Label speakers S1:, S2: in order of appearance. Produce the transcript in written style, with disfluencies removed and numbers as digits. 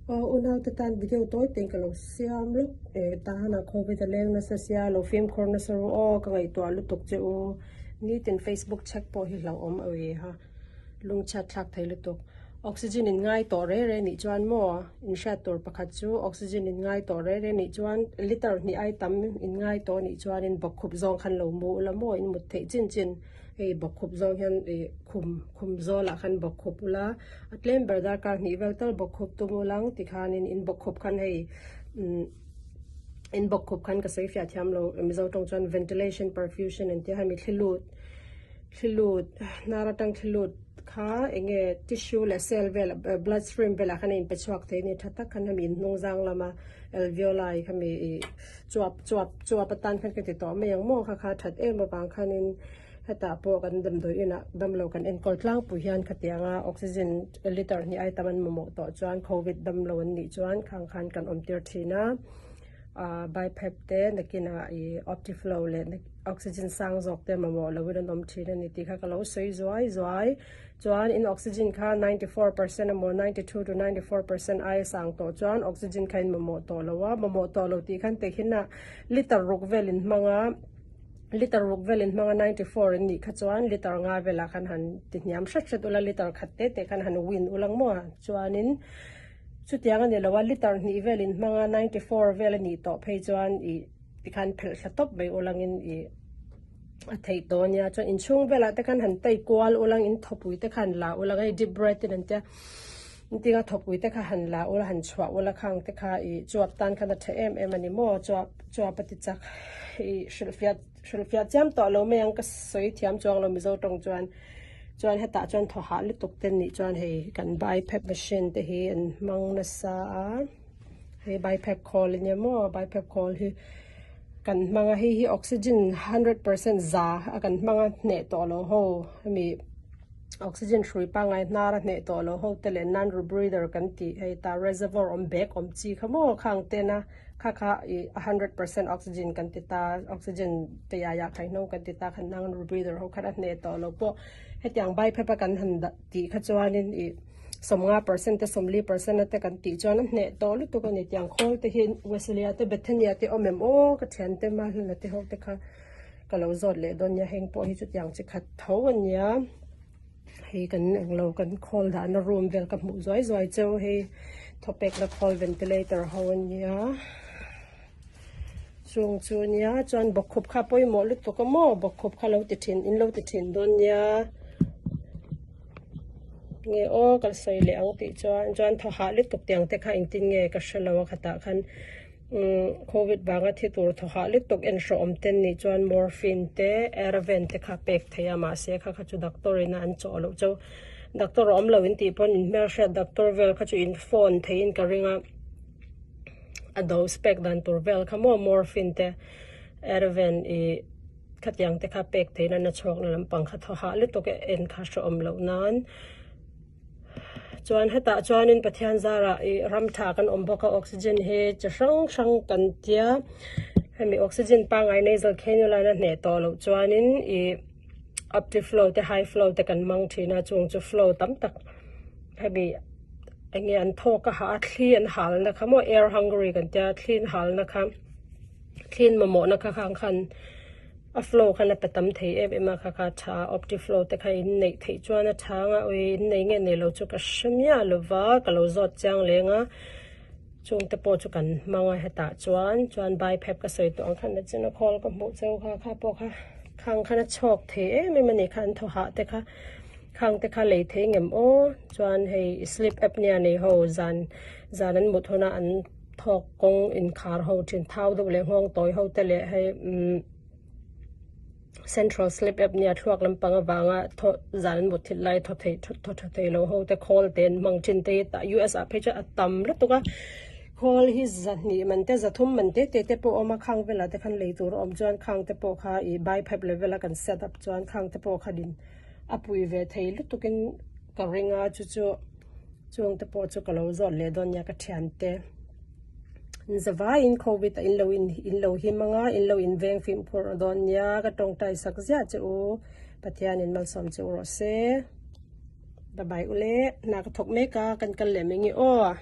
S1: Aw unaute tan video tawi te ka lo siam lawk eh tahan ah covid a leng nasa sia lo fimkhur nasa ru aw ka ngaihtuah lutuk che u nitin facebook check pawh hi hlauhawm a ui ha lungchhiat thlak thei lutuk oxygen in ngai tawh reh reh nih chuan maw in hriat tur pakhat chu oxygen in ngai tawh reh reh nih chuan liter hnih ai tam in ngai tawh nih chuanin bawkkhup zawng khan lo mu ula maw in mut theih chin chin hei bawkkhup zawng hian ih khum khum zawlah khan bawkkhup ula. A tlem ber darkar hnih vel tal bawkkhup tum ulang tikhanin in bawkkhup khan hei umm in bawkkhup khan ka sawi fiah thiam lo Mizo tawng chuan ventilation perfusion an tia hemi thli lut thli lut hnar atang thli lut kha eng nge tissue leh cell vel blood stream velah khan a inpe chhuak thei a ni tha tak khan hemi in hnung zang lama alveoli khami ih chuap chuap chuap atan khan ka ti tawh mai ang maw kha kha that em avang khanin. Hetah pawh kan damdawi inah damlo kan enkawl tlangpui hian khatianga oxygen liter hnih ai tam an mamawh tawh chuan covid damlo an nih chuan khang khan kan awm tir thin a, ah bypass te nakinah ih optiflow leh oxygen sang zawk te mamawh loin an awm thin a ni tih kha ka lo sawi zuai zuai. Chuan in oxygen kha 94% emaw 92 to 94% aia sang tawh chuan oxygen kha in mamawh tawh lo a, mamawh tawh lo tih khan tehkhinah liter ruk vel in hmang a. Liter ruk velin hmanga 94 in nih kha chuan liter nga velah khan han ti hniam hret hret ula liter khat te te khan han win ulang maw chuanin chutiang a ni lo a liter hnih velin hmanga 94 vel a nih tawh phei chuan ih tikhan phelh thla tawp mai ulangin ih a theih tawh a nia chuan inchhung velah te khan han tai kual ulang in thawpui te khan la ulang hei deep breath in an tia tinga thawpui te kha han la ula han chhuah ula khang te kha ih chuap tan khan a tha em em a ni maw chuap. Chuap a ti chak i hrilhfiah hrilhfiah chiam tawh lo mai ang ka sawi thiam chuang lo Mizo tawng chuan chuan hetah chuan thaw hah lutuk te nih chuan hei kan bypass machine te hi an hmang nasa a hei bypass khawl ania maw bypass khawl hi kan hmang a hei hi oxygen 100% za a kan hmang a hneh tawh lo ho hemi oxygen hrui pangngai hnar a hneh tawh lo ho te leh non rebreather kan tih hei ta reservoir awm bag awm chi kha maw khang tena. Kha kha i a 100% oxygen kan ti ta, oxygen te aia khaihno kan ti ta khan nang rebreather ho khan a hneh tawh lo pawh hetiang bypass a kan han dah tih kha chuanin i 50% te 40% te kan tih chuan a hneh tawh lutuk a ni tiang khawl te hi Wesley-a te Bethany-a te awm em aw ka thian te Mahluna te ho te kha ka lo zawt leh dawn nia heng pawh hi chutiang chi khat tho a nia. Hei kan englo kan khawl dahna room vel ka hmuh zuai zuai cheu hei thawpek la khawl ventilator ho ania chung chu ania chuan bawkkhup kha pawimawh lutuk a maw bawkkhup kha lo ti thin in lo ti thin dawn nia nge aw ka sawi leh ang tih chuan chuan thaw hah lutuk tiang te kha engtin nge ka hrelo a khatah khan. Umm covid vanga thi tur thaw hah lutuk en hrawh awm ten nih chuan morphine te Ativan te kha pek theih a mahse kha kha chu doctor in a an chawh loh chu doctor a awm lo in tih pawn in hmelhriat doctor vel kha chu in phone thei in ka ring a a dose pek dan tur vel kha maw morphine te Ativan ih khatiang te kha pek theih na na chhuak na lampang kha thaw hah lutuk en kha hrawh awm loh nan. Chuan hetah chuanin Pathian zarah ih ram tha kan awm bawk a oxygen hi chi hrang hrang kan tia hemi oxygen pangngai nasal cannula in a hneh tawh loh chuanin ih optiflow te high flow te kan hmang thin a chung chu flow tam tak hemi eng nge an thawk a hah a thli an halna kha maw air hungry kan tia thli an halna kha thli an mamawhna kha khang khan. A flow khan a pe tam thei em em a kha kha tha a opti flow te kha in neih theih chuan a tha anga ui in nei nge nei lo chu ka hre miah lova ka lo zawt chiang leng a chung te pawh chu kan hmang a hetah chuan chuan bypass ka sawi tawh ang khan nachin a khawl ka hmuh cheu kha kha pawh kha khang khan a chhawk thei em em a ni kha an thaw hah te kha khang te kha lei thei ngem aw chuan hei sleep apnea nei ho zan zan an mut hunah an. Thawk kawng inkhar ho thin thau deuh leh nghawng tawi ho te leh hei umm central sleep apnea thluak lampang avanga thaw zan an mut thil lai thaw thei thaw tha thei lo ho te khawl te an hmang thin te hi tah US ah phei chuan a tam lutuk a khawl hi zahnih man te zathum man te te te pawh a awm a khang velah te khan lei tur a awm chuan khang te pawh kha ih bypass level a kan set up chuan khang te pawh khan in a pui ve thei lutuk in ka ring a chu chu. Chung te pawh chu ka lo zawt leh dawn nia ka thiante. Zavaiin covid a in lo in in lo him anga in lo in veng fimkhur dawn nia ka tawngtai sak ziah che u Pathianin malsawm che u rawh se. Bye bye ule hna ka thawk mek a kan kal leh mai nge aw.